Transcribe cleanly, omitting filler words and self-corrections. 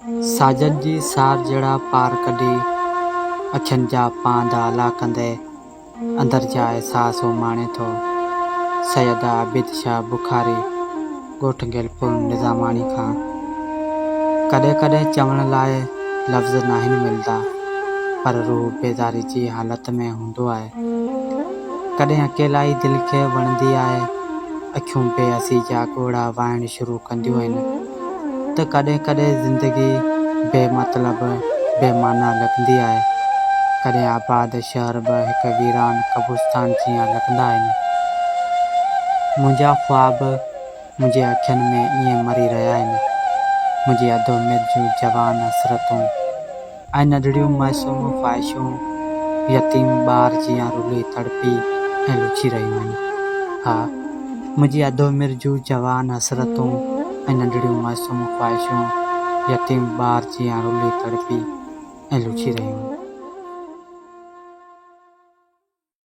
ساجن جي سار جهڙا پار ڪڍي، اکين جا پانڌ آلا ڪندي، اندر جا احساس اماڻي ٿو. سيد عابد شاهه بخاري، ڳوٺ گيلپور نظاماڻي کان. ڪڏهن ڪڏهن چوڻ لاء لفظ ناهن ملدا، پر روح بيزاري جي حالت ۾ هوندو آهي. ڪڏهن اڪيلائي دل کي وڻندي آهي، اکيون بي حسي جا ڳوڙها وهائڻ شروع ڪنديون آهن ته ڪڏهن ڪڏهن زندگي بي مطلب، بي معنيٰ لڳندي آهي. ڪڏهن آباد شهر به هڪ ويران قبرستان جيان لڳندا آهن. منهنجا خواب منهنجي اکين ۾ ائين مري رهيا آهن. منهنجي اڌ عمر جون جوان حسرتون ۽ ننڍڙيون معصوم خواهشون يتيم ٻار جيان رلي تڙپي ۽ لڇي رهيون آهن. ها، منهنجي اڌ عمر جون جوان حسرتون ۽ ننڍڙيون معصوم خواهشون يتيم ٻار جيان رلي تڙپي ۽ لڇي رهيون آهن.